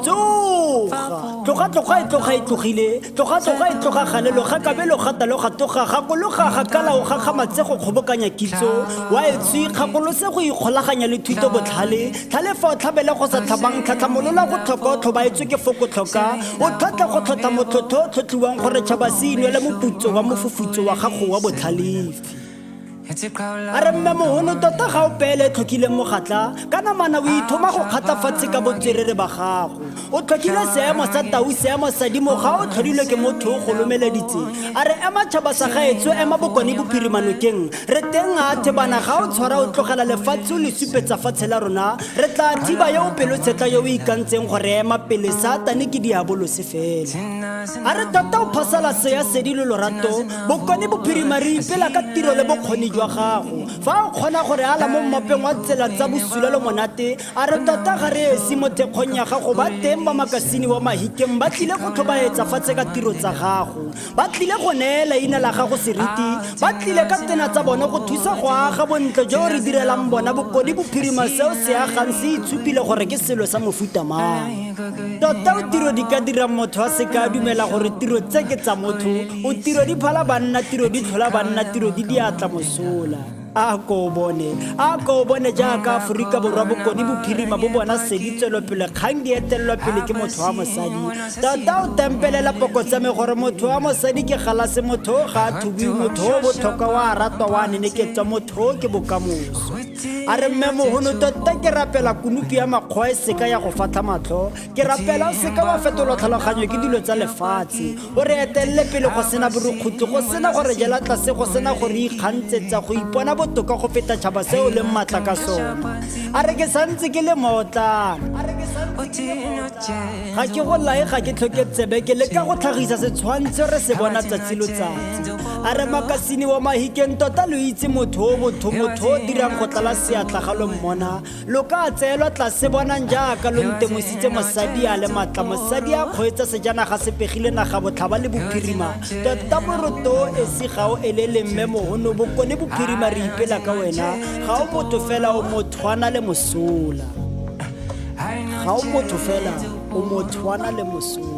Tsoga, tloga tloga e tloga e tlogile, tloga tloga e tloga gale lo gakabe lo gata lo gatoga gakologa gakala o gakgamatse go kgobokanya kitso wa e tswi kgakolose go ikgolaganya le thuto botlhale tlhalefa o tlhabele go sa tlhabang tlhatlhamolola go tlhoka o tlhobaetswe ke foko tlhoka o tlhotlhe go tlhotlha motlhotlho o tlhotlhiwang gore tšhaba se inwele moputso wa mofufutso wa gago wa botlhalefi. A re mme mohono tota ga o peele tlhokileng mogatla ka namana o ithoma go kgatla fatshe ka botswerere ba gago. O tlhokile seemo sa tau seemo sa dimo ga o tlhodilwe ke motho o golomeleditse. A re ema tšhaba sa gaetsho ema bokone bophirima nokeng re teng a thebana ga o tshwara o tlogela lefatshe o le supetsa fatshe la rona re tla thiba yo o pelotshetla yo o ikantseng gore ema pele satane ke diabolose fela. A re tota o phasalaso ya sedi lo lorato Bokone Bophirima re ipela ka tiro le bokgoni jwa gago. Fa o kgona go re ala mo mmapeng wa tsela tsa bosula le monate, a re tota ga re esi mo thekgong ya gago. Ba teng ba makasine wa Mahikeng ba tlile go tlhobaetsa fatshe ka tiro tsa gago. Ba tlile go neela ina la gago seriti. Ba tlile ka tsena tsa bone go thusa go aga bontle jo re direlang bona. Bokone Bophirima seo se agang se itshupile gore ke selo sa mofuta mang. Tota o tiro di ka dirang motho a seka a dumela gore tiro tse ke tsa motho. O tiro di phala banna, tiro di tlhola banna, tiro di diatla mosola. A ko o bone, a ko o bone jaaka Aforika Borwa Bokone Bophirima bo bona sedi tswelopele kgang di etelelwa pele ke motho wa mosadi. Tota o tempelela poko tsa me gore motho wa mosadi ke galase, motho o ga a thubiwe, motho o botlhokwa wa ratwa wa neneketswa, motho o ke bokamoso. A re mme mohono tota ke rapela kunupi ya makgowa e seka ya go fatlha matlho, ke rapela o seka wa fetolwa tlhaloganyo ke dilo tsa lefatshe. O re etelele pele go sena borukgutlhi, go sena go re jela tlase, go sena go re ikgantsetsa, go ipona botoka go feta tšhaba se o leng maatla ka sona. A re ke santse ke le mootlana. Ga ke go lae, ga ke tlhoke tsebe, ke leka go tlhagisa setshwantsho re se bona tsatsi lo tsatsi. A re makasine wa Mahikeng tota lo itse motho o botho, motho o dirang go tlala seatla ga lo mmona. Lo ka tseelwa tlase bonang jaaka lo ntemositse mosadi a le matla, mosadi a kgweetsa sejanaga se pegile naga botlhaba le bophirima. Tota moroto o esi ga o elele mme mohono bokone bophirima re ipela ka wena. Ga o motho fela o mothwana le mosola. Ga o motho fela o mothwana le mosola.